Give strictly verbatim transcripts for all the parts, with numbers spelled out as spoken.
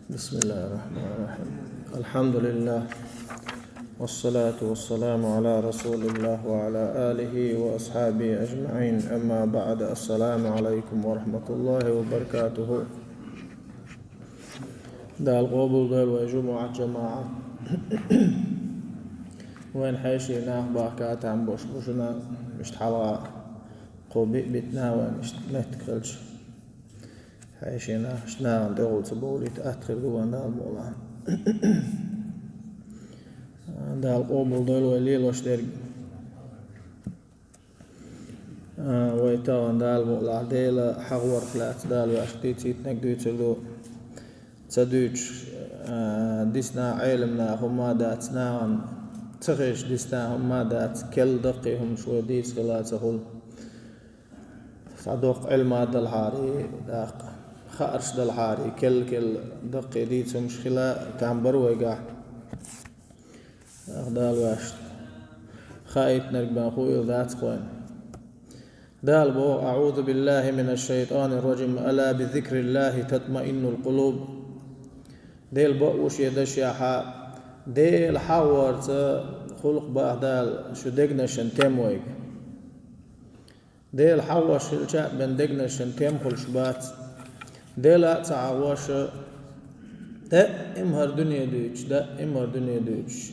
بسم الله الرحمن الرحيم. الحمد لله، والصلاة والسلام على رسول الله وعلى آله وأصحابه أجمعين. أما بعد، السلام عليكم ورحمة الله وبركاته. Дала къобалдойла вай жумӀат жамаӀат. Вайн хьеший нах бахка там бош бушна, иштта хьалха кхо биъ битна вайн иштта меттиг хилча. Хьеший нах, иштта нахана тӀехула ца бовлийта атта хир ду вайн Дала мукъалахь. Дала къобалдойла вай лелош дерг. А, вай тахана Дала мукъалахь Дела хьагӀ варх лаьцна Дала ваьшка дийцийтинарг дуьйцур ду. Ца дуьйцуш, а, дисна Ӏелам наха хӀумма а дац, нахана ца хезаш дисна хӀумма а дац, керла даккхий хӀумаш вай дийца хила ца хуьлу. Цхьа доккха Ӏилма далахьарий, даккха хаарш далахьарий, керла-керла даккхий дийца хӀумаш хила там бара вайгахь. Ах, Дала ваьшна хаийтинарг бен хӀу ила дац кхойна. Дала боху: أعوذ بالله من الشيطان الرجيم. ألا بذكر الله تطمئن القلوب. Дела бакъ ву шен дашехьа, Дела хьагӀорца хулкъ баха Дала шу дегнашан тем вайга. Дела хьагӀош хилча а бен дегнашан тем хуьлуш бац. Дела а ца хьагӀош, даим хӀара дуьне дуьйцуш, даим хӀара дуьне дуьйцуш.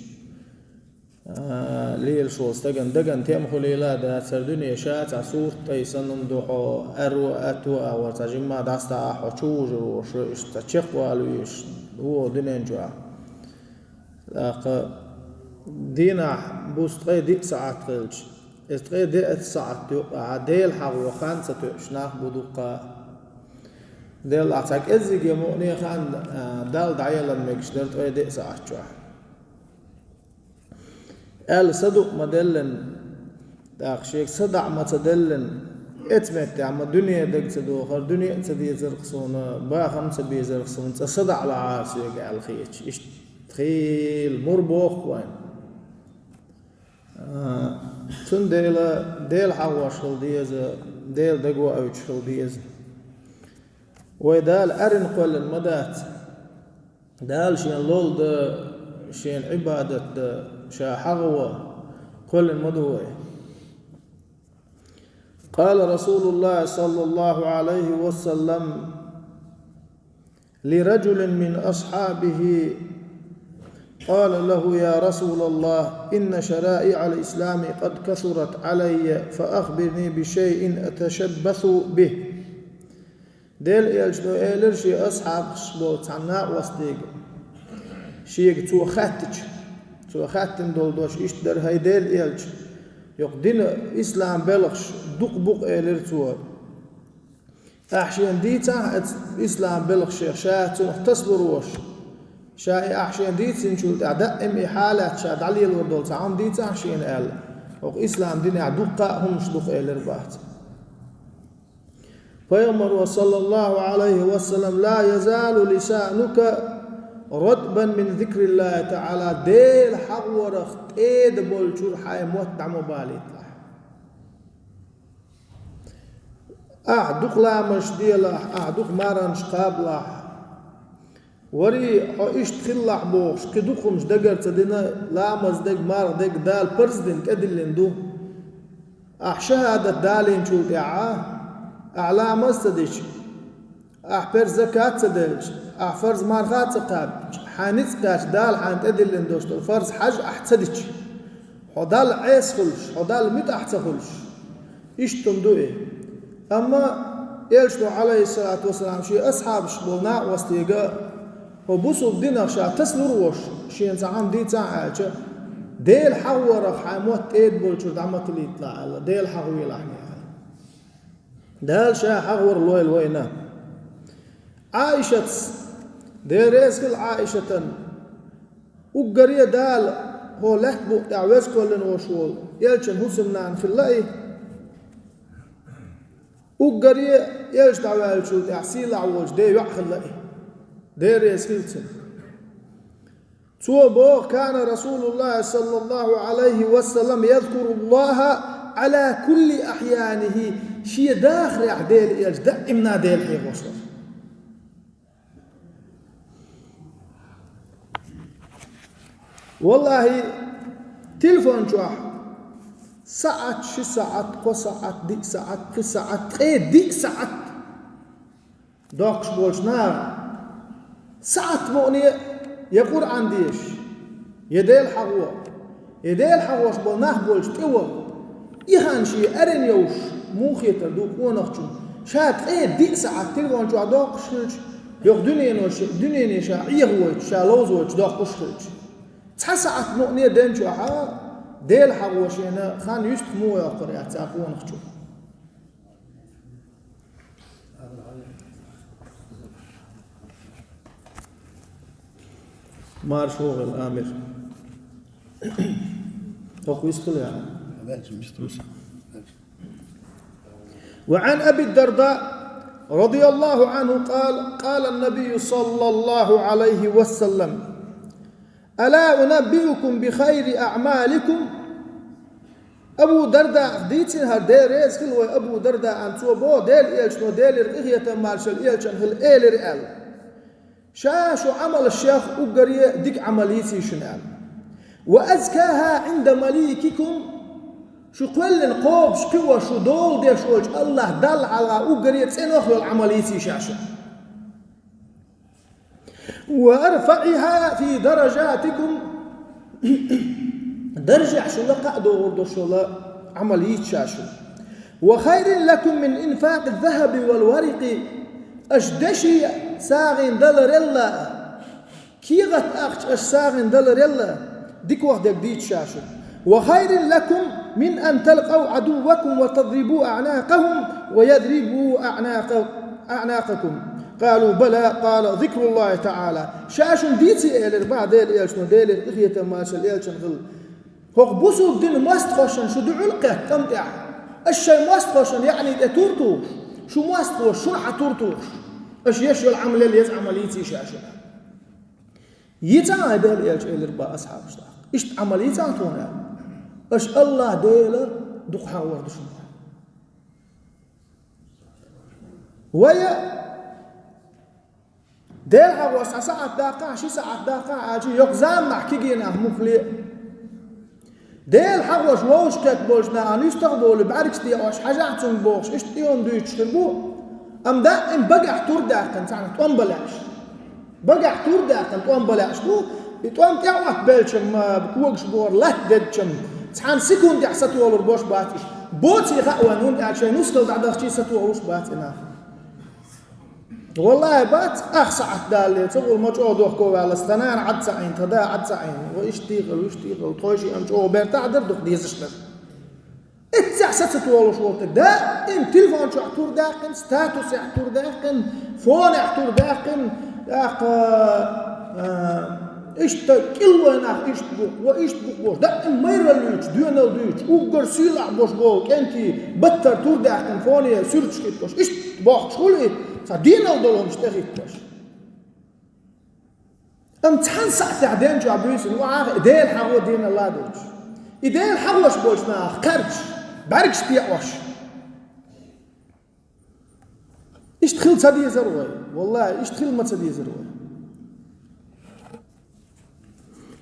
А, лелаш волу стаган даган тем хуьлийла а дац, хӀара дуьне ша цхьа сурт тӀай санна ду хьо, аьрру а, аьтту а агӀор цхьа жимма дӀасадаӀахь хьо чу вужур волуш, иштта цхьа чекхвала везаш ву хьо дуьнен чохь. ТӀаккха дийнахь буса ткъе диъ сахьат хилча, иза ткъе диъ сахьат юкъахь Дела хьагӀо хан ца тоьуш нах бу дуккха. Делахь цхьа кӀеззиге мукъане хан, а, Далла дӀаялан мегаш дара ткъе диъ сахьат чохь. Аьлла садукъ ма деллина, тӀаккха шега садаӀа ма ца деллина, эца меттехь ма дуьне дага ца дохура, дуьне а ца дезарх суна, бахам а ца безарх суна, цкъа садаӀа лахьара соьга аьлла хеташ. Иштта хийла мур боху вайн. А, цундела Дела хьагӀош хила деза, Дела дагавоуьйтуш хила деза. Вай Дала аьррина кхоьллина ма дац. Дала шен лол дан, шен Ӏибадат дан, ша хьагӀо кхоьллина ма ду вай. قال رسول الله صلى الله عليه وسلم لرجل من أصحابه، قال له: يا رسول الله، إن شرائع الإسلام قد كثرت علي، فأخبرني بشيء أتشبث به. Делан элчано элира шен асхьабаш болу цхьана накъостега, шега цо хаьттича, цо хаьттина долу дош иштта дара: «ХӀай Делан элча, йоккха дина ислам белхаш дукха бу-кх», — элира цо. «Ахь шена дийцахьа оцу ислам белхашех, ша цунах тасалур волуш, ша и ахь шена дийцинчул тӀаьхьа даим и хьалат ша дӀалелор долу цхьа хӀума дийцахьа шена», — аьлла. «ХӀокху ислам динехь дуккха а хӀумаш ду-кх», — элира бац. Пайхамаро, саллаллаху алейхи ва саллям: «لا يزال لسانك رطبا من ذكر الله تعالى». Дела хьагӀорах тӀеда болчуьра хьайн мотт дӀа ма балийталахь. Ахь дукха ламазаш делахь, ахь дукха марханаш кхабалахь, вари, хьо иштта хилалахь бохуш, кхин дукха хӀумаш дагара ца дина, ламаз дерг, марха дерг Дала парз дина, тӀедиллина ду. Ахь шахӀадат далийначул тӀаьхьа, ахь ламаз ца дича, ахь парз закат ца делча, ахь фарз марха ца кхаьбча, хьайн ницкъ кхаьчча, Дала хьайна тӀедиллина долуш долу фарз хьаж ахь ца дича, хьо Далла Ӏеса хуьлуш, хьо Далла муьтӀахь ца хуьлуш. Иштта хӀума ду и. Амма элчано, алейхиссалату вассалам, шен асхьабаш болу накъостега, хӀо бусулба динах ша тасалур волуш, шена цхьа хӀума дийцахьа аьлча, Дела хьагӀорах хьайн мотт тӀеда болчуьра дӀа ма тилийталахь аьлла, Дела хьагӀвелахьне аьлла. Дала ша хьагӀор лойла вайна. Ӏаишатас, Дела реза хила Ӏаишатан, уггаре Дала хӀо лаьтта букъ тӀехь веза кхоьллина волуш волу элчан хӀусамнана хилла и. Уггаре элча дӀаваьллачул тӀаьхьа сийлахь волчу ден йоӀ хилла и. Дела реза хила цунна. Цо боху: «كان رسول الله صلى الله عليه وسلم يذكر الله على كل أحيانه». Шен дахарехь Дела элча даимна Дела хьехош вара. Валлахьи, телефон чохь саӀат, ши саӀат, кхо саӀат, диъ саӀат, пхи саӀат, ткъе диъ саӀат доккхуш болчу наха саӀат мукъане я Къуръан деша, я Дела хьахо, я Дела хьахош болу нах болчу тӀе ваха, и хан шен арен йовш муха хетар ду къонахчун, ша ткъе диъ саӀат телефон чохь доккхуш хилча, йокху дуьнено ша, дуьнене ша Ӏехавойтуш, ша ловзойтуш доккхуш хилча. Цхьа саӀат мукъане ден чохь Дела хьахо шена хан юьстах муха йоккхур яц цхьа къонахчун. Марша вогӀийла, амир. ХӀокху вистхила яа. وعن أبي الدرداء رضي الله عنه قال: قال النبي صلى الله عليه وسلم: ألا أنبئكم بخير أعمالكم؟ Абу Дардаъ дийцина хӀара, Дела реза хила вай Абу Дардаъна, цо боху, Делан Элчано, Делера къинхетам, маршалла Элчанна хила, элира аьлла: ша шун Ӏамалшех уггаре дика Ӏамал йийций шуна аьлла. وأزكاها عند مليككم, шу кхоьллина кхобуш кхио шу дола деш волчу АллахӀ Далла хьалха уггаре цӀенах йолу Ӏамал йийций ша шуна. وأرفعها في درجاتكم, даржехь шу лакха а догӀур долуш йолу Ӏамал йийций ша шуна. وخير لكم من إنفاق الذهب والورق, аша деши сагӀина даларелла, кехат ахча аша сагӀина даларелла, дикох дерг дийций ша шуна. وخير لكم من أن تلقوا عدوكم وتضربوا أعناقهم ويضربوا أعناق-، أعناقكم. قالوا: بلى. قال: ذكر الله تعالى. Ша шуна дийций, элира боху Делан Элчано, Делера къинхетам, маршалла Элчанна хила. ХӀокху бусулба динан мостагӀашна шу дуьхьал кхетта тӀам тӀехь. Аша шайн мостагӀашна яъни тӀе тур тухуш, шун мостагӀаша шуна хьан тур тухуш, аша еш йолу Ӏамал еза Ӏамал йийций ша шуна. Йийцахьа, хӀай Делан Элча, элира боху асхьабашна. Иштта Ӏамал йийцахьа тхуна аьлла. Аша АллахӀ Дела дукха хьахор ду шуна. Вай Дела хьахош цхьа саӀат даккхахьа, ши саӀат даккхахьа аьлча, йокху заманахь кегий нах муха ле а. Дела хьахош вовшахкхетта болчу нахана юьстах а бовлий, бӀаьргаш декъош, хьажахьа цуьнга бохуш, иштта тӀеюьйцуш хир бу, амма даим багахь тур даьккхина цхьаьна тӀом бан лаьаш. Багахь тур даьккхина тӀом бан лаьаш бу, и тӀом тӀе а оттабелча-м, когаш бохура латта дедча-м, цхьана секундехь сатохалур бош бац уьш. Боций хаьа вайна, хӀунда аьлча шайн нускал дӀадахчий сатохалуш бац и нах. Валлахьи, бац, ах саӀат далале, ца гӀур ма чӀогӀа дохко ваьлла, станара Ӏад ца Ӏийна, тхан да Ӏад ца Ӏийна, ва иштта дийхала, вуьшта дийхала, тхойшиъ ам чӀогӀа бертахь дара дукха дезаш дара. Эццехь саца толуш волу стаг, даим телефон чохь тур даьккхина, статусехь тур даьккхина, фонехь тур даьккхина, тӀаккха, а, иштта кӀиллой нах иштта бу, ва иштта бу бохуш, даим майралла юьйцуш, доьналла дуьйцуш, уггар сийлахь бохуш болу кӀентий баттара тур даьккхина, фоне суьрташ хӀиттош, иштта бохкуш хуьлу и, цхьа доьналла долу хӀумнаш тӀехӀиттош. Амма цхьана саӀатехь ден чохь буьйсина, вахьа Дела хьахо дийна ладугӀуш. И Дела хьахош болчу нахах кхаьрдаш, бӀаьргаш текъош. Иштта хила ца дезара вай. Валлахи, иштта хила ма ца дезара вай.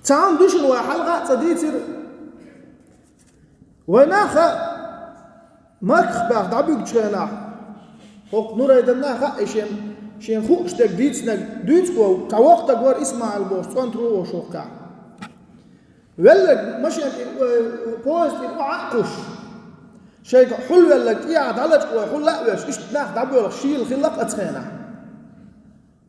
Цхьа хӀума ду шуна вай хьалха а ца дийцира. Вай нах хаьа, Макках баьхна дӀабуьгучу хенахь, хӀокху Нурайданна хаьа и шен, шен хууш дерг дийцинарг, дуьйцу вай, цхьа воккха стаг вара ИсмаӀил бохуш, цӀонтара ву вовшахкахь. Велларг машен тӀера, э, поезд тӀера охьа а кхуссуш, шайга хьулвелларг тӀехьа дӀалачкъа вай хьул а веш, иштта нах дӀабоьлхуш шийла хилла-кх оцу хенахь.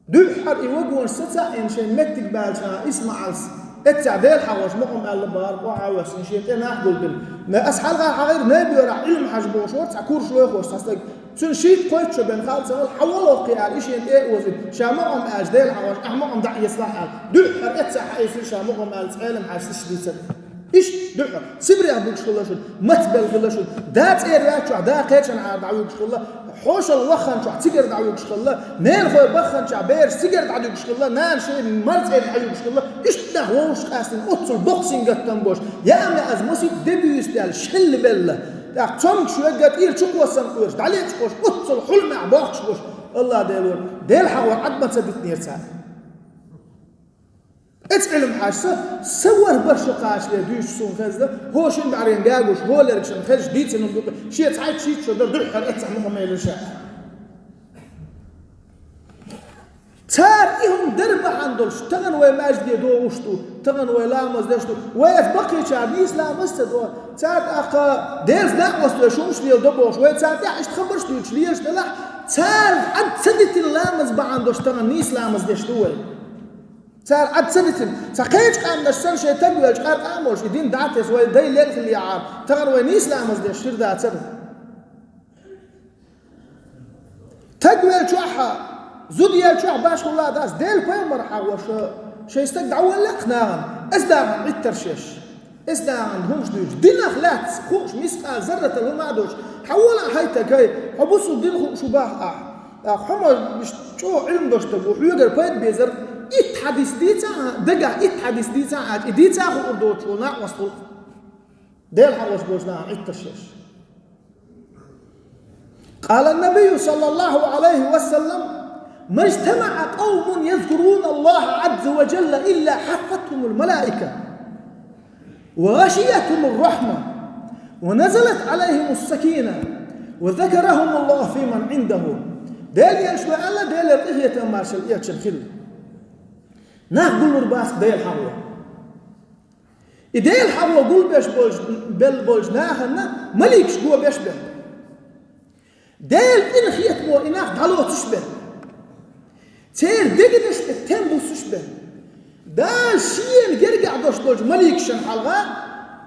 Дуьххьара и вагонаш сацаийна шайн меттиг баьлча, ИсмаӀалс эццехь Дела хьахош мукъам аьлла бара, охьа а воьссина, шен тӀе нах гулбина. Аса хьалха хьахийра Небоьрахь Ӏилма хьажа бохуш вара цхьа курс лоьхуш цхьа стаг. Цуьнан шийтта кхойтта шо бен хала ца хилла, хьан вало кхин аьлла, и шен тӀе а озийна, ша мукъам аьлча Дела хьахош, ахь мукъам дӀа а эцалахь аьлла. Дуьххьара эццехь хьаийсира ша мукъам аьлла, Ӏелам хьаьжча дийцар. Иштта дуьхьа, Сибрех буьгуш хилла шуна, мацбелла хилла шуна, да цӀера ваьччохь, да кхечанхьара дӀавуьгуш хилла, хьошалла вахханчохь цигара дӀавуьгуш хилла, ненахой бахханчохь бераш цигара дӀадуьгуш хилла, нана шайн мар цӀера дӀавуьгуш хилла, иштта нах вовшах къаьстина, оццул боккха сингаттам болуш, яа ма яа, масийтта де буьйса даьлла, шелла белла, тӀаккха цомгаш вегга тӀера чу кхоссам къоьруш, дӀалечкъош, оццул хьуламехь бохкуш болуш, АллахӀ Дела вара, Дела хьахор Ӏад ма ца дитинера цара. Эцу Ӏилма хьаша са, са вар бар шо кхачале дуьйцуш суна хезна, хӀо шин бӀарен гагуш, хӀо лергашан хезаш дийцина дукха, шен цхьайтта шийтта шо дар дуьххьара эццахь мукъа мелира ша. Цара и хӀума дар бахьана долуш, тахана вай маьждиге догӀуш ду, тахана вай ламаз деш ду, вай аса баккхийчара нийса ламаз ца до, цара тӀаккха Делаца дакъост вай шумаш лела до бохуш, вай цара тӀехь иштта хабарш дуьйцуш лелаш делахь, цара Ӏад ца дитина ламаз бахьана долуш тахана нийса ламаз деш ду вай. Цара Ӏад ца дитина, цхьа кхечу къаьмнаш санна шайн таг велча къаркъа а молуш, и дин дӀа а тесна, вай дай лелхилиахьара, тахана вай нийса ламаз деш хир дацара. Таг велчохь а, зуда елчохь а башхалла а дац, Делан пайхамар хьахош, шайн стаг дӀаволла а нахана, аса дахана Ӏиттарш еш. Аса дахана хӀумаш дуьйцуш, динах лаьцна хууш, мискъал зарратал хӀума а доцуш, хьан вола а хьайта кай, хьо бусул дин хууш ву баха ахь. ТӀаккха хьо ма чӀогӀа Ӏилма долуш стаг ву, хьоьгара пайда безар, итт хьадис дийца а, дагахь итт хьадис дийца а, и дийца а хуур доцуш волу накъост гӀуллакх. Дела хьахош болчу нахана Ӏиттарш еш. قال النبي صلى الله عليه وسلم: ما اجتمع قوم يذكرون الله عز وجل إلا حفتهم الملائكة وغشيتهم الرحمة ونزلت عليهم السكينة وذكرهم الله فيمن عنده. Дела элчано аьлла, Делера къинхетам, маршалла элчанна хила. Нах гуллур бац Дела хьахо. И Дела хьахо гулбеш болчу, белла болчу нахана маликаш гобеш белла. Делан къинхетамо и нах дӀалоцуш белла. Церан дегнаш тӀе тем буссуш белла. Дала шена гергахь долуш долчу маликашна хьалха,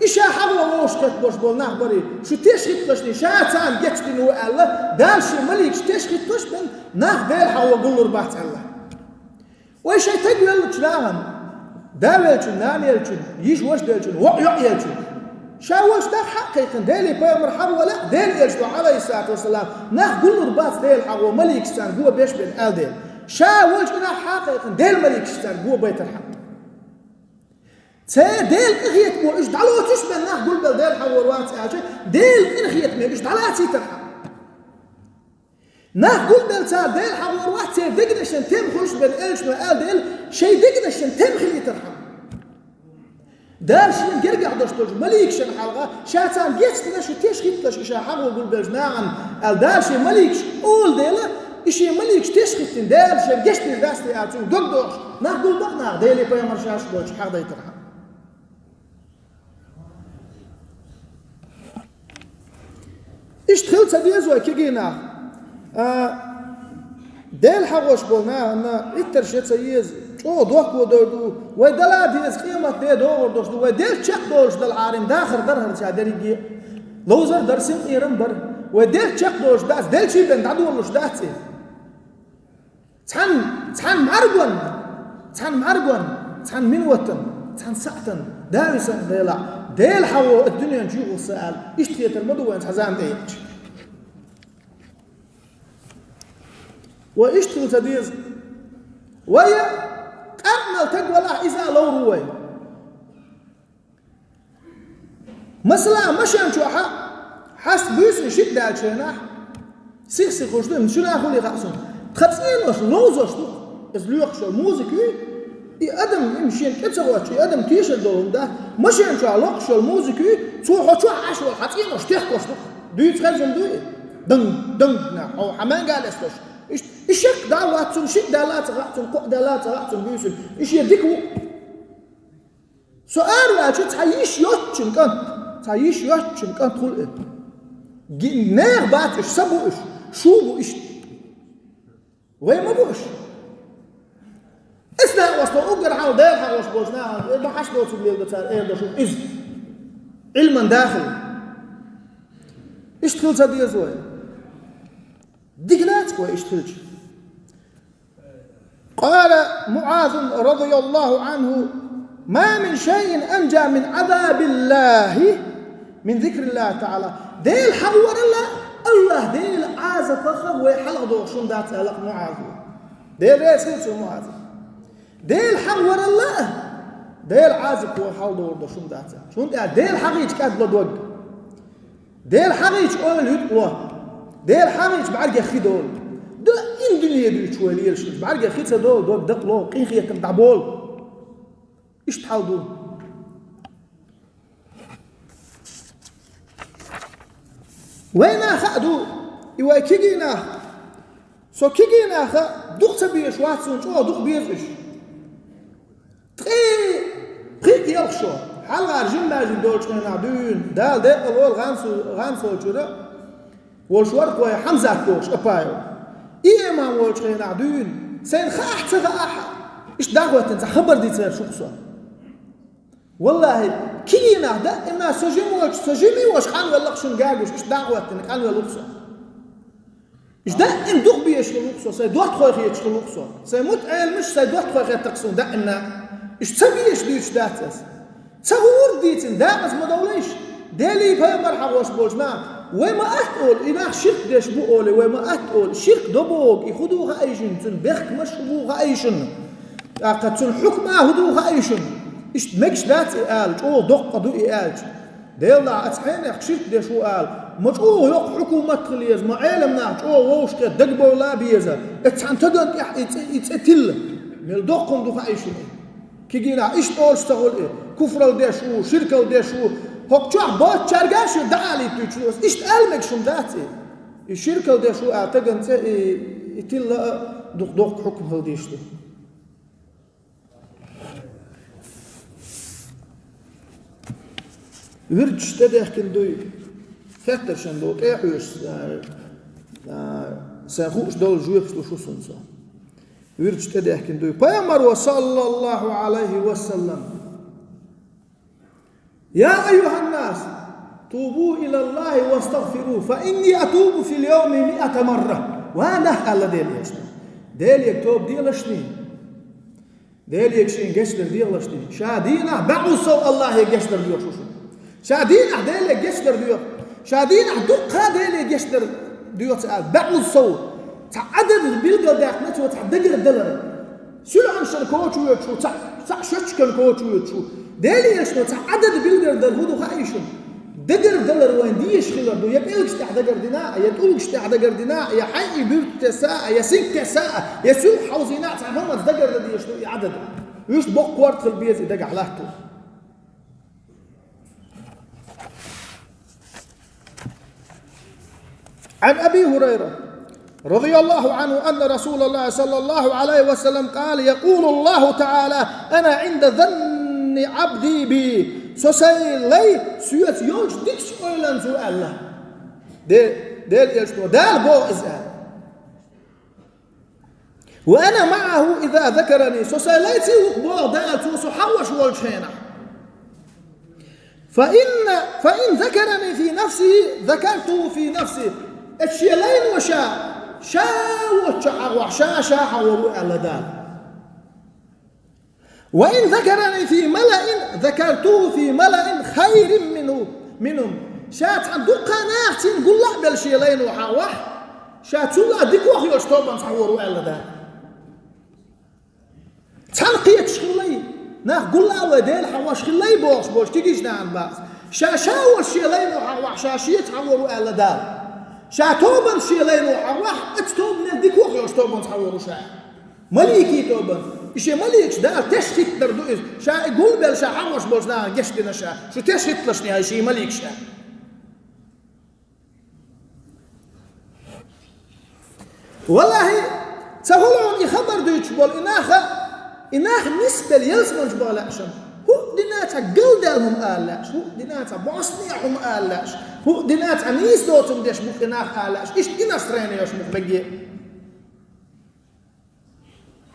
и ша хьахо вовшахкхетта болуш болу нах барий, шу теш хӀитталаш дий, ша царна гечдина ву аьлла, Дала шен маликаш теш хӀитталаш бен, нах Дела хьахо гуллур бац аьлла. Вай шайн таг веллачу нахана, да веллачун, нана еллачун, йиша ваша деллачун, ваъ йоӀ еллачун. Ша волчу нах хьа а кхайкхина, Деле пайхамар хьахо лаьа, Дела элчано, алейхиссалату вассалам, нах гуллур бац Дела хьахо, маликаш царна гобеш бен аьлла Дела. Ша волчу нах хьа а кхайкхина, Дела маликаш царна гобайтархьама. Церан Делан къинхетамо уьш дӀалоцуш бен нах гулбелла Дела хьахор вац аьлча, Делан къинхетаме уьш дӀалацийтархьама. Нах гулбелла цара Дела хьахор вац, церан дегнашна тем хуьлуш бен элчано аьлла Дела, шайн дегнашна тем хилийтархьама. Дала шена гергахь долуш долчу маликашна хьалха, ша царна гечдина шу теш хӀитталаш и ша хьахо гулбеллачу нахана аьлла, Дала шен маликаш олу дела, и шен маликаш теш хӀиттина, Дала шена гечдийр дац те аьлла, цуьнга дог дохуш, нах гулбакъ наха, Деле пайхамар шаьш болчу хьахдайтархьама. Иштта хила ца деза вай кегий нах. А, Дела хьахош болу нахана Ӏиттарш ян ца еза, чӀогӀа дохко дойр ду, вай дала деза, къемат де догӀур долуш ду, вай Делаца чекхдолуш дала Ӏарим дахар дара хӀара ша дерриге а. Ловзар дара, синкъерам бара. Вай Делаца чекхдолуш дац, Делчий бен дӀадолуш дац и. Цхьана, цхьана мӀаргонна, цхьана мӀаргонна, цхьана минотан, цхьана саӀатан, дависан делахь, Дела хьахо аса дуьнен чу юхалса аьлла, иштта хетар ма ду вайн цхьа зама тӀе еъча. Вай иштта хила ца деза. Вай къаркъа мел таг валахь, иза а ловр ву вай. Масала, машен чохь а хьаста буьйсанна шиъ даьллачу хенахь, сих-сихуш ду, шуна хуьлий хаьа суна. Тхан цӀенош ловзош ду, иза лоькхуш йолу музыка юй, и адам, им шена тӀе ца гӀоттуш, и адам тешар долу хӀума дац. Машен чохь локхуш йолу музыка юй, цо хьо чохь Ӏаш волу хьан цӀенош техкош ду. Дуьйцу хезна дуй? Данг, данг, нах, хьо хьан маьнга лестош. Иштта, и шек дӀа а вац цунна, шиъ даьлла а ца хаьа цунна, кхоъ даьлла а ца хаьа цунна буьйсанна. И шен дика ву. Со араваьлча, цхьа йиш йоцучун кӀант, цхьа йиш йоцучун кӀант хуьлу и. Ги-, нехан бац уьш, са бу уьш, шу бу иштта. Вай ма бу уьш. Аса накъост уггар хьалха Дела хьахош болчу нахана, э, ма хьаш доцург лелла цара эр долуш иза. Ӏилман дахар. Иштта хила ца деза вай. Дика дац вай иштта хилча. قال معاذ رضي الله عنه: ما من شيء أنجى من عذاب الله من ذكر الله تعالى. Дела хьахорал а, АллахӀ Делан Ӏазапах вай хьалха дохуш хӀума дац аьлла МуӀаза. Дела реза хила цу МуӀаза. Дела хьахорал а, Делан Ӏазапах вай хьалха дохур долуш хӀума дац аьлла. ХӀунда аьлча Дела хьахийча кӀадло дог. Дела хьахийча ойла юкъа ло. Дела хьахийча бӀаьргех хи долу. Даим дуьне дуьйцуш вай лелаш хилча, бӀаьргех хи ца долу, дог дакъа ло, къинхетам дӀаболу. Иштта хьал ду. Вайна хаа ду, и вай кегий нах. Со кегий наха дукха ца безаш вац суна, чӀогӀа дукха беза уьш. Ткъе пхиъ ялх шо, хьалхара жимма-жимма долчу хенахь дуьйна, Дала декъала войла гӀан со-, гӀан солчуьра, волуш вара вай Хьамзат бохуш Апаев. И имам волчу хенахь дуьйна, сайна хаахь а ца хаахь а, иштта дӀахӀоьттина цхьа хабар дийцира шух со. Валлахьи, кегий нах даима со жима волчу, со жима волуш къанвелла-кх шуна гергаш, иштта дӀахӀоьттина къанвелла ву-кх со. Иштта даима дукха безаш хилла ву-кх со, сайн доттагӀий хеташ хилла ву-кх со. Сайн мутаӀеламаш, сайн доттагӀий хетта-кх суна даима. Иштта ца безаш дуьйцуш дац ас. Ца хӀур дийцина, декъаза ма довлийша. Делий пайхамар хьахош болчу наха, вай ма атта олу, и нах ширк деш бу олий, вай ма атта олу, ширк до боху, и хӀун ду хаий шуна, цуьнан бехкамаш хӀун бу хаий шуна. ТӀаккха цуьнан хьукма хӀун ду хаий шуна. Иштта мегаш дац и ала, чӀогӀа доккха ду и аьлча. Делахь, аса хьенех ширк деш ву ала, ма чӀогӀа йоккха хьукумат хила еза, ма Ӏелам нах чӀогӀа вовшахкхетта дагабовла а беза, эццхьана тагана тӀехь и цӀе, и цӀе тилла. Мел доккха хӀума ду хаий шуна и. Кегий нах иштта олуш ца хуьлу и, куфрал деш ву, ширкал деш ву, хӀокху чохь боцучаьрга а шуьга дӀа алийтуьйтуш ду аса, иштта ала мегаш хӀума дац и. И ширкал деш ву ала тагана цӀе и, и тилла а дукха доккха хьукма хила дезаш ду. Вирдаш тӀедехкина дуй, хеттаршна долу тӀе а хьоьжуш, а, а, сайн хууш долу жоьпаш луш ву суна со. Вирдаш тӀедехкина дуй. Пайхамаро, саллаллаху Ӏалайхи ва саллам: «Я айюханнас, тубу илаллахи вастагфиру, фа инни атубу фил йовми миата марра». Ва нах, аьлла Делан Элчано. Деле тоба делашний. Деле шена гечдар дехалашний. Ша дийнахь бӀозза сов Аллахе гечдар доьхуш ву шуна. Ша дийнахь Деле гечдар доьху. Ша дийнахь дуккха Деле гечдар доьху ца аьлла, бӀозза сов. Цхьа Ӏадад билгалдаьккхина цо цхьа дагардалар. Суьлхьанашна коча воьдуш ву, цхьа, цхьа шочкан коча воьдуш ву. Деле Элчано цхьа Ӏадад билгалдар хӀун ду хаий шуна? Дагардалар вайн дезаш хилар ду, я пӀелгаш тӀехь дагардина а, я тӀулгаш тӀехь дагардина а, я хьайн и буьрта тесса а, я синг тесса а, я суьлхьа хьовзийна а, цхьа хӀуманца дагардан дезаш ду и Ӏадад. Вуьшта боккха корта хила беза и дагахь латтор. عن أبي هريرة رضي الله عنه أن رسول الله صلى الله عليه وسلم قال: يقول الله تعالى: أنا عند ظن عبدي بي. Со сайн лай соьца йолчу дикачу ойланца ву аьлла. Де-, Делан Элчано, Дала боху иза аьлла. وأنا معه إذا ذكرني. Со сайн лайца а ву-кх боху Дала, цо со хьахош волчу хенахь. فإن، فإن ذكرني في نفسه ذكرته في نفسي. Эцу шен лайно ша, ша воцчохь хьахош, ша, ша хьахор ву аьлла Дала. وإن ذكرني في ملأ ذكرته في ملأ خير منه، منهم. Ша цхьана дуккха нахаца гулла а белла шен лайно хьахош, ша цул а дикох йолчу тобанца хьахор ву аьлла Дала. Цхьаьна кхеташ хилла, нах гулла а вай Дела хьахош хилла бохуш болчу кегийчу нахана бах ас. Ша, ша волуш шен лайно хьахош, ша шеца хьахор ву аьлла Дала. Ша тобанца шен лайно хьахош, оцу тобанел дикох йолчу тобанца хьахор ву ша. Маликийн тобанца. И шен маликаш Дала теш хӀиттинарг ду иза. Ша и гулбелла ша хьахош болчу нахана гечдина ша. Шу теш хӀитталаш ша, и шен маликаш ша. Валлахьи, ца хуьлу хьуна и хабар дуьйцуш болу и нах а, и нах нисбелла ялсаманчу баха лаьаш, хӀуъа дина цхьа галдаьлла хӀума ала лаьаш, хӀуъа дина цхьа бӀостанехьа хӀума ала лаьаш, хӀуъа дина цхьа нийса доцург деш бу-кх и нах ала лаьаш, иштта и настроени йолуш бу-кх берриге а.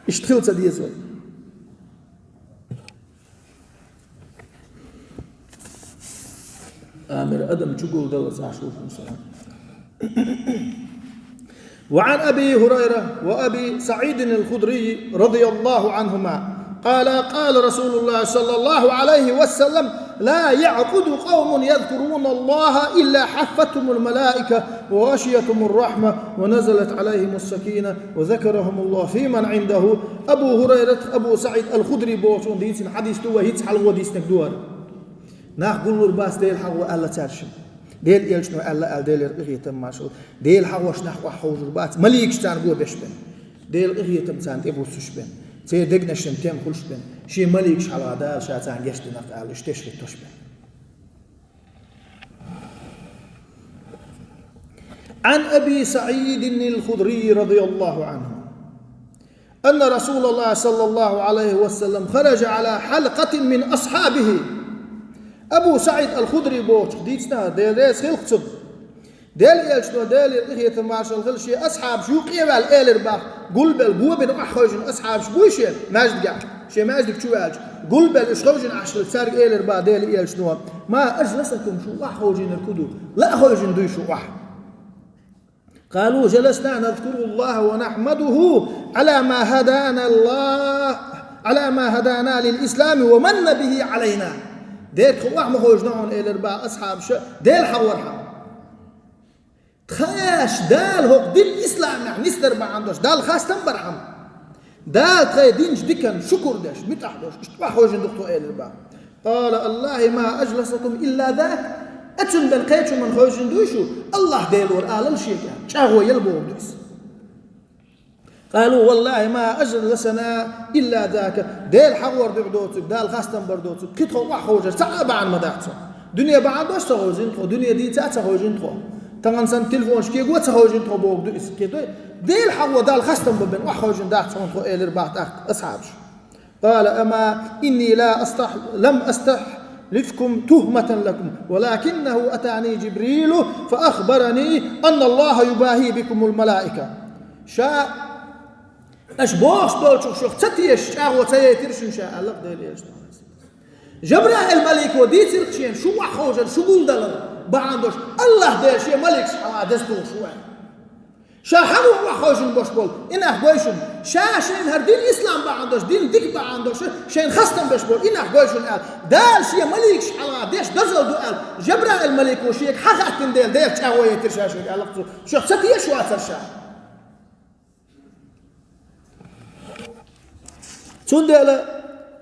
Иштта хила ца деза вай. Амир адам чугулдала цхьа шуьшун сара. وعن أبي هريرة وأبي سعيد الخدري رضي الله عنهما قال: قال رسول الله صلى الله عليه وسلم: لا يقعد قوم يذكرون الله إلا حفتهم الملائكة وغشيتهم الرحمة ونزلت عليهم السكينة وذكرهم الله فيمن عنده. Абу Хурайрат, Абу СаӀид ал-Худри бохучун дийцина хьадис ду, вай хӀинца хьалха дийцинарг ду хӀара. Нах гуллур бац Дела хьахо аьлла цаьршимма. Делан элчано аьлла аьлла, Делера къинхетам, маршалла. Дела хьахош нах охьахьовзур бац, маликаш царна го беш бен. Делан къинхетам царна тӀебуссуш бен. Церан дегнаш тем хуьлуш бен, шен маликаш хьалха Дала ша царна гечдинарг аьлла, уьш теш хӀиттош бен. عن أبي سعيد الخدري رضي الله عنه أن رسول الله صلى الله عليه وسلم خرج على حلقة من أصحابه. Абу СаӀид ал-Худри бохучух дийцина, Дела реза хилва цунна. Делан элчано, Делера къинхетам, маршалла хилда цунна, шен асхьабаш юкъе а ваьлла, элира боху, гулбелла, го бина охьахевшина асхьабаш буй шен маьждигехь, шен маьждиг чу ваьлча, гулбелла уьш хевшина Ӏаш хилча, цаьрга элира боху Делан элчано: «ما أجلسكم, шу охьахевшинарг хӀун ду? Ла а хевшина дуй шу охьа?» قالوا: جلسنا نذكر الله ونحمده على ما هدانا الله، على ما هدانا للإسلام ومن به علينا. Дера, тхо охьа ма хевшина хьуна, элира боху асхьабаша, Дела хьахор хьама. Тхаьш Дала хӀокху дин исламехь нисдар бахьана долуш Далла хастам бар хьама. Дала тхайн динчу диканна шукур деш, муьтӀахь долуш, иштта охьахевшина ду-кх тхо, элира боху. قال: الله ما أجلسكم إلا ذاك. Оцунна бен кхечу хӀуманна хевшина дуй шу, АллахӀ Дела вара алал шега, чӀагӀо яла бохург ду иза. قالوا: والله ما أجلسنا إلا ذاك. Дела хьахор дуьхьа доцург, Далла хастам бар доцург, кхин тхо охьахевшар цхьа а бахьана ма дац хьуна. Дуьне бахьана долуш ца хевшина тхо, дуьне дийца а ца хевшина тхо. Тахана санна телефонаш кего а ца хевшина тхо бохург ду иза, кхетий? Дела хьахо, Далла хастам бан бен охьахевшина дац хьуна тхо, элира боху тӀаккха асхьабаша. قال: أما إني لا أستح-، لم أستحلفكم تهمة لكم، ولكنه أتاني جبريل فأخبرني أن الله يباهي بكم الملائكة. Ша, аша бохуш долчух шух ца тешаш чӀагӀо ца яйтира шуна ша, аьлла-кх Делан элчано. Жабраил малико дийцира-кх шена, шу охьахевшар, шу гулдалар бахьана долуш, АллахӀ Дела шен маликаш хьалха деза тухуш ву аьлла. Ша хьан ву охьахевшина беш болу и нах, гой шуна? Ша шайна хӀара дин ислам бахьана долуш, дин дика бахьана долуш, шайна хастам беш болу и нах, гой шуна аьлла. Дала шен маликаш хьалха деш дозалла ду аьлла, Жабраил малико шега хьан хаьттина дела, Делах чӀагӀо яйтира ша шуьга, аьлла-кх цо. Шух ца тешаш вацара ша. Цундела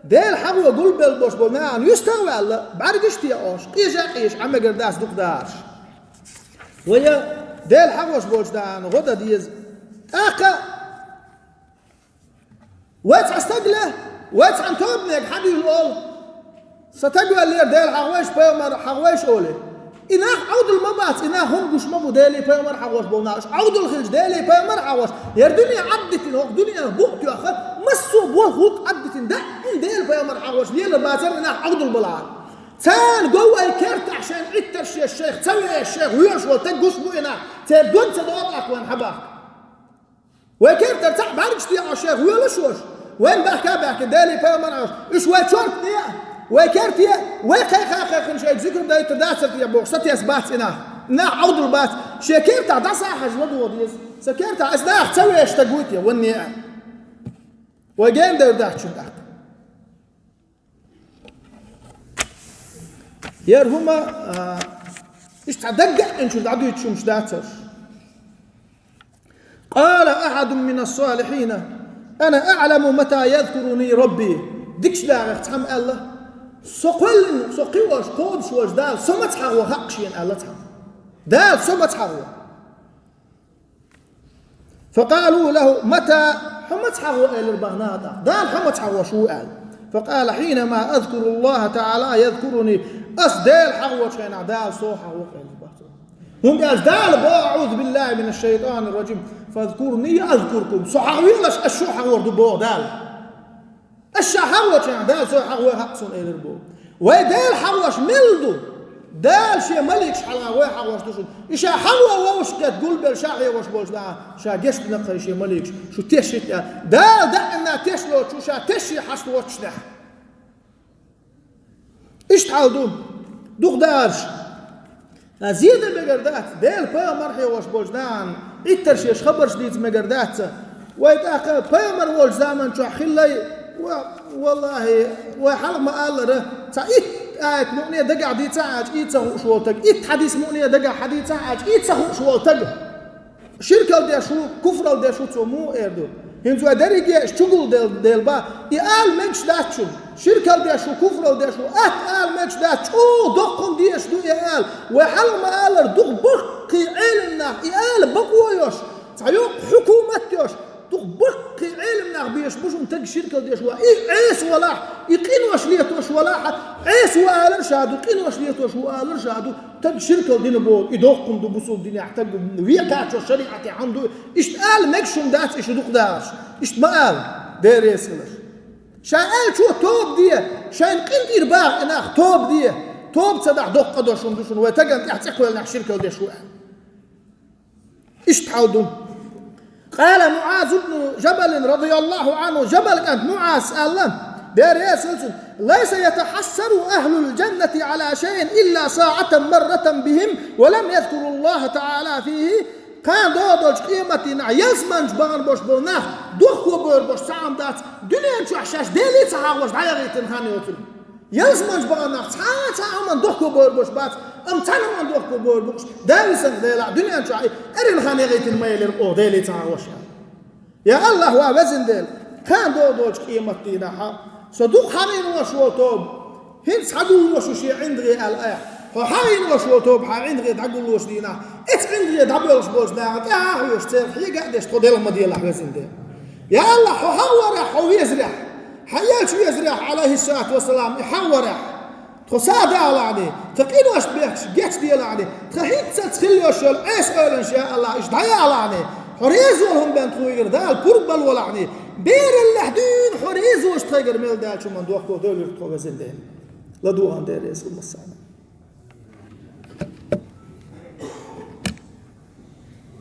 Дела хьахо гулбелла болуш болу нахана юьстах а ваьлла, бӀаьргаш а тоьуш, къежа а къежаш Ӏан мегар дац дукха дахарш. Вай Дела хьахош болчу нахана гӀо дан деза. ТӀаккха вай цхьа стаг ле, вай цхьана тобанега хьан дуьйла олу? Сан стаг ваьллера, Дела хьахавойша, пайхамар хьахавойша олий. И нах Ӏовдал ма бац, и нах хӀума гуш ма бу, Делий пайхамар хьахош болу нах. Уьш Ӏовдал хилча, Делий пайхамар хьахош, хӀара дуьне Ӏаддитина, хӀокху дуьненах букъ тоьхна, массо а болх, гӀуллакх Ӏаддитина, даим Делий пайхамар хьахош лелар бацара и нах Ӏовдал балахь. Царна го вай кертахь шайна Ӏиттарш еш, шайх ца вешаш, шайх воьлуш волу стаг гуш бу и нах, церан дон ца догӀу тӀаккха вайна хьан бахка. Вай кертара цхьаъ бӀаьргаш тоьуш шайх воьлуш волуш, вайна бахка а баьхкина, Делий пайхамар а хьахош, уьш вай чорта неӀ а, вай керта еӀ а, вай кхайкха а кхайкхина, шайга зикр дайтар дацара те бохуш, сатесна бац и нах. И нах Ӏовдал бац, шен кертахь дӀаса а хьажа ладогӀа деза. Сан кертахь аса нах ца вешаш стаг вуй те, вайн неӀ а. Вай гена девр дац шуна тӀаккха. ХӀара хӀума, а, иштта цхьа даггахь а чуьра дӀадуьйцуш хӀумаш дац хӀорш. قال أحد من الصالحين: أنا أعلم متى يذكرني ربي. Дикачу нахах цхьамма аьлла: «Со кхоьллина, со кхиош, кхобуш волчу Дала со маца хьахо хаьа шена», аьлла цхьамма. «Дала со маца хьахо». فقالوا له: متى؟ Хьо маца хьахо, элира боху наха тӀаккха. Дала хьо маца хьахош ву аьлла. فقال: حينما أذكر الله تعالى يذكرني. Ас Дела хьахочу хенахь Дала со хьахо, элира боху цо. ХӀунда аьлча Дала боху: أعوذ بالله من الشيطان الرجيم. فاذكروني أذكركم. Со хьахавелаш, ас шу хьахор ду боху Дала. Ас ша хьахочу хенахь Дала со хьахо хаьа суна, элира боху. Вай Дела хьахош мел ду? Дала шен маликаш хьалха вай хьахош ду шуна. И ша хьахо вовшах кхетта гулбелла ша хьехош болчу нахана ша гечдина кхайша шен маликаш, шу теш хӀиттина. Дала даимна теш лоцуш ву ша тешшехь хьашт воццушехь. Иштта хьал ду. Дукха дахарш. Ткъа зен дан мегар дац, Делан пайхамар хьехош болчу нахана Ӏиттарш еш, хабарш дийца мегар дац. Вай тӀаккха пайхамар волчу заман чохь хиллай, ва-, валлахӀи, вай хьалха ма-аллара, цхьа итт аят мукъане дагахь дийца а Ӏача, и ца хууш волу стаг, итт хьадис мукъане дагахь хьадийца а Ӏача, и ца хууш волу стаг. Ширкал деш ву, куфрал деш ву, цо муха эр ду? ХӀинца вай дерриге а чугулделла ба, и ала мегаш дац шуна. Ширкал деш ву, куфрал деш ву, атта ала мегаш дац, чӀогӀа доккхун дезаш ду и ала. Вай хьалха ма-аллара, дукха баккхий Ӏелам нах и ала бакъо йош, цхьа йоккха хьукумат йош, Дукха баккхий Ӏелам нах беш бу шуна таг ширкал деш ва. И Ӏеса валахь, и къинош летош валахь, Ӏеса ва алар ша ду, къинош летош ва алар ша ду, таг ширкал дина болу, и доккхун ду бусул динехь таг векхачо шариӀате хьан ду, иштта ала мегаш шуна дац, и шу дукха дахарш. Иштта ма ала, Дела реза хиларш. Ша аьллачо тоба де, шайн къинтӀера баха и нах тоба де, тоба ца дахь доккха къа до шуна ду шуна, вай таган тӀехь цӀе кхоьллинехь ширкал деш ву аьлла. Иштта хьал ду. قال معاذ بن جبل رضي الله عنه, Жабал кӀант МуӀаз аьлла, Дела реза хилва цунна: ليس يتحسر أهل الجنة على شيء إلا ساعة مرت بهم ولم يذكروا الله تعالى فيه. Кхана догӀу долчу къематдийнахь ялсаманчу бахана болуш болу нах дохко бевр болуш цхьа а хӀума дац, дуьнен чохь шаьш Деле ца хьахош дӀаяхийтина хан йоцург. Ялсаманчу баханах цхьа а цхьа а хӀуманна дохко бевр болуш бац, амма цхьана хӀуманна дохко бевр бу уьш, Дала висанчу Делахь дуьнен чохь и эрна хан яхийтина ма елира оха Деле ца хьахош аьлла. Я АллахӀ, ва везан Дела, кхана догӀу долчу къематдийнахь со дукха хьахийна волуш волу тоба, хӀинца хьагуллуш ву шен ӀиндагӀе аьлла айхьа. Хьо хьахийна волуш волу тоба хьан ӀиндагӀе дӀагуллуш дийнахь, эца ӀиндагӀе дӀабоьлхуш болчу наха тӀаьхьа а хьоьжуш церан хьега а деш тхо Дела ма делахь, везан Дела. Я АллахӀ, хьо хьахаварехь, хьо везарехь, хьан элча везарехь, Ӏалайхиссалату вассалам, и хьахаварехь, тхо сагӀа далахьний, тхан къиношна бехкаш гечделахьний, тхан хӀинццалц хилла йолуш йолу Ӏеса ойланаш, я АллахӀ, иштта дӀаялахьний, хьо реза волу хӀума бен тхуна вигар Дала пурба лолахьний, бераллехь дуьйна хьо реза волуш тхайгара мел даьллачу хӀуманна дохко девлира тхо, везан Дела. ЛадугӀан Дела реза хила массарна.